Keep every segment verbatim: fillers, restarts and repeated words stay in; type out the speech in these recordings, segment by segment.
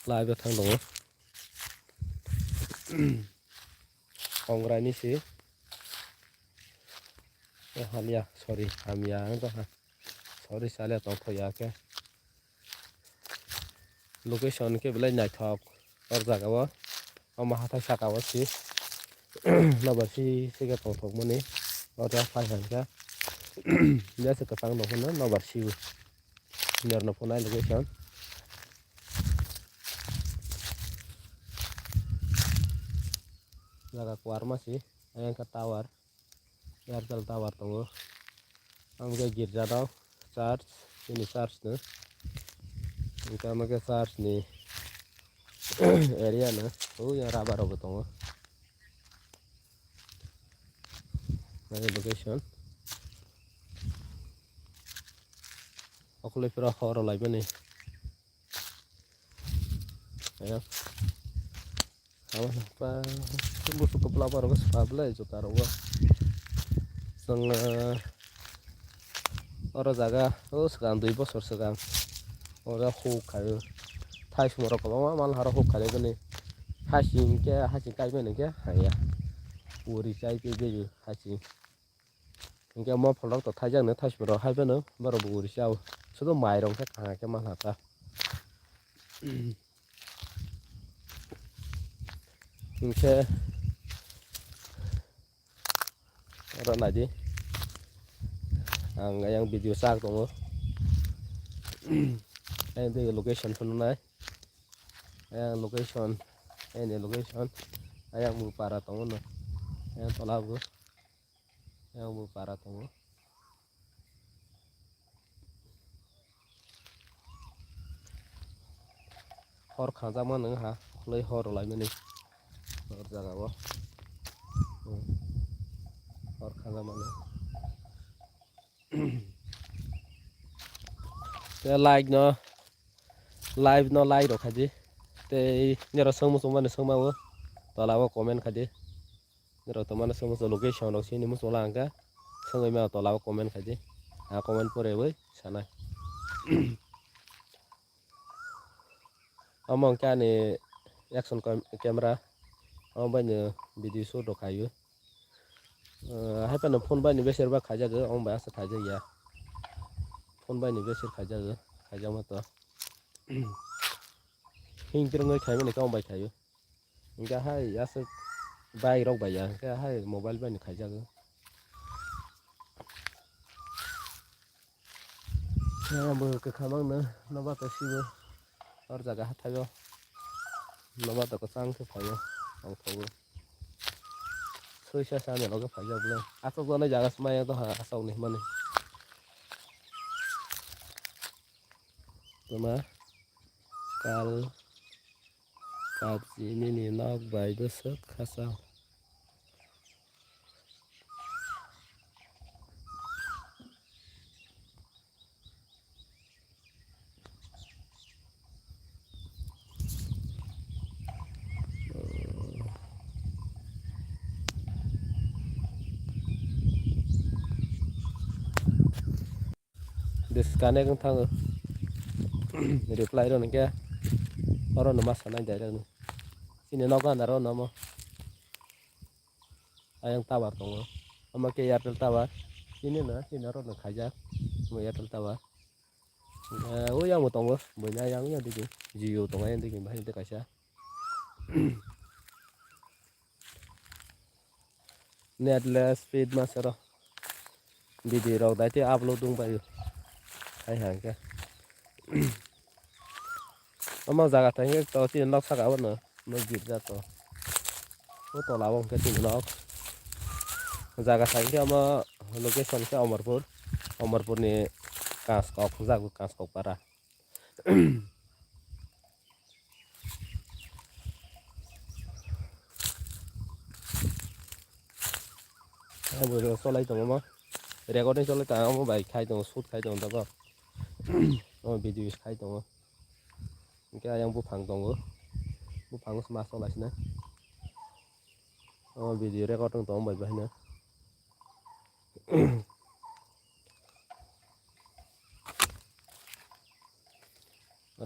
Live o thang tongo. Kongrai ni si. O hamya, sorry, hamya ang tongkha. Sorry, chale tongthok ya khe. Location khe belai naithok. O jaga o. Omo hathai saka o si. Nobar si se khe tongthok mani. O jaga phai hangkha. Jesa kwchang nokho no nobar si. Norno phunai location. Jaga kwar ma si. Ayang kha tower. Airtel tower tongo. Ang khe girja rok church, chini church no. Ang khe ama khe church ni area no. O yang rubber rok bo tongo. Nai location. Okhole pura horo lai mani. Ayo. Abo pa, busu kopla pa rogo spa belai juta rogo. Chwng, eh, oro jaga, o swkang dui bosor swkang. Oro huk khaio. Thai sumorok kwbangma mal haro huk khaio bini. Hasing khe, hasing kai mani khe, haya. Uri chai khe beju hasing. Hinkhe mopholrok to thaijaknai thaichukmrok haiphano borok bo uri chao. Sudo mairok khe kaham khe manha ta. Hinkhe oro naidi. Ang ayang video chak tongo. Ayang tei location phano nai. Ayang location, ayang ni location. Ayang bo para tongo no. Ayang tola bo. Ayang bo para tongo. Hor khanjakma nung ha, khwlai hor rwlaimani. Hor jaga o. Hmm. Hor khanjakma nung. Te like no, live no like rok khaidi. Tei nero song muchung mani song ma o. Tola o comment khaidi. Norok tongmani swngmung location rok sini muchung lang kha. Swngwi mano tola o comment khaidi. A comment pore wi sanai. Omo hwnkhe ani action cam-, camera. Omo bai no video shoot rok khaio. Ah, hai phano phone bai ni beser ba khaijago, omo bai asa khaijak ya. Phone bai ni beser khaijago, khaijakma to. Hing tirwngwi khaimani khe omo bai khaio. Hingke hai aswk bike rok bai ya, hingke hai mobile bai ni khaijak o. Bo kwkham ang no, nobar to sibo. Hor jaga hathai o. Nobar to kwchang khe phai o, tongthogo. Soisa sa ni loge phaijak le. Aswk jani jaga se maya to ha, aswk ni hwnmani. Toma kal. Kabji nini nok bai bwswk khasao. Disconnect wng thango. Reply rw hwnkhe oro no ma sanai direct no. Chini nogo andar o nomo. Ayang tower tongo. Omo khe Airtel tower. Chini no, chini oro no khaijak. Omo Airtel tower. Eh, o yang bo tongo. Buini ayang yang digi. Jio tongo ayang digi bahai de kaisa. Net le speed ma sero. Video rok dai te upload wng bai o. Hai hang khe. Omo jaga thang khe to chini nok saka o no. No girja to. O tola o hwnkhe chini nok. Jaga thang khe omo location khe Amarpur. Amarpur ni Kaskok, jago Kaskok para. Abo cholai tongo mo. Recording cholai tongo, amo bai khai tongo, shoot khai tongo tabok. Amo video khai tongo. Hingke ayang buphang tongo. Buphang se ma cholai sina. Amo video record wng tongo bai bahino.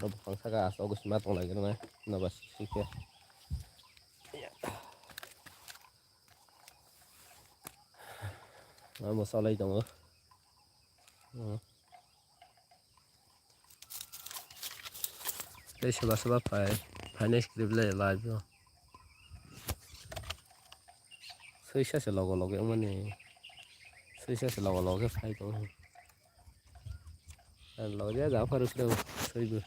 Buphang saka aswk sima tong lai gwnang nai. Noba sikhe. Amo salai tongo. Hmm. Tei soba soba phai, phainai script le live o. Soisa se logo logo wngmani. Soisa se logo logo khe phai tongo. Logo ya ja pharo khe soibo.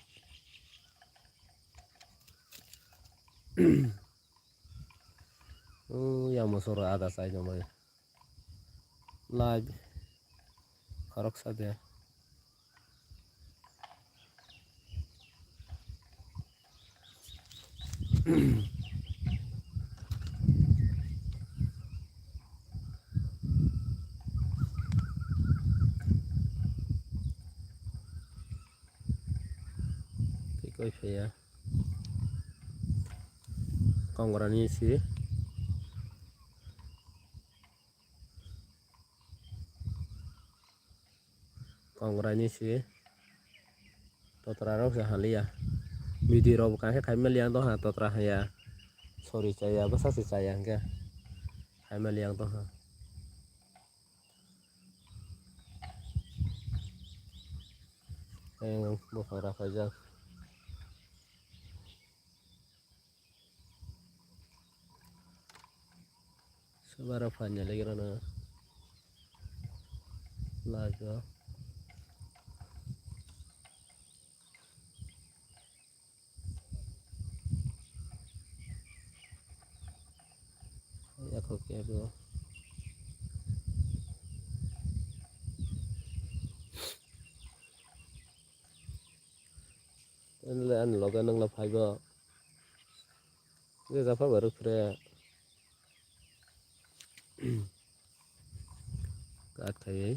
O ya mosoro ada chai tongmani. Live khoroksa de. Tei koi phaiya. Kongrani si. Kongrani si. Totra rok se haliya. Video rok bo kangkhe khaima liya tongha totra haiya. Sori chaya bwsa se chaya hwnkhe. Khaima liya tongha. Ayang buphang rapaijak. Soba rok phaina legrana live o. Yakhok kebo. Ani loge nangla phaibo. Je jafar baruk phre. Kat khaiwi.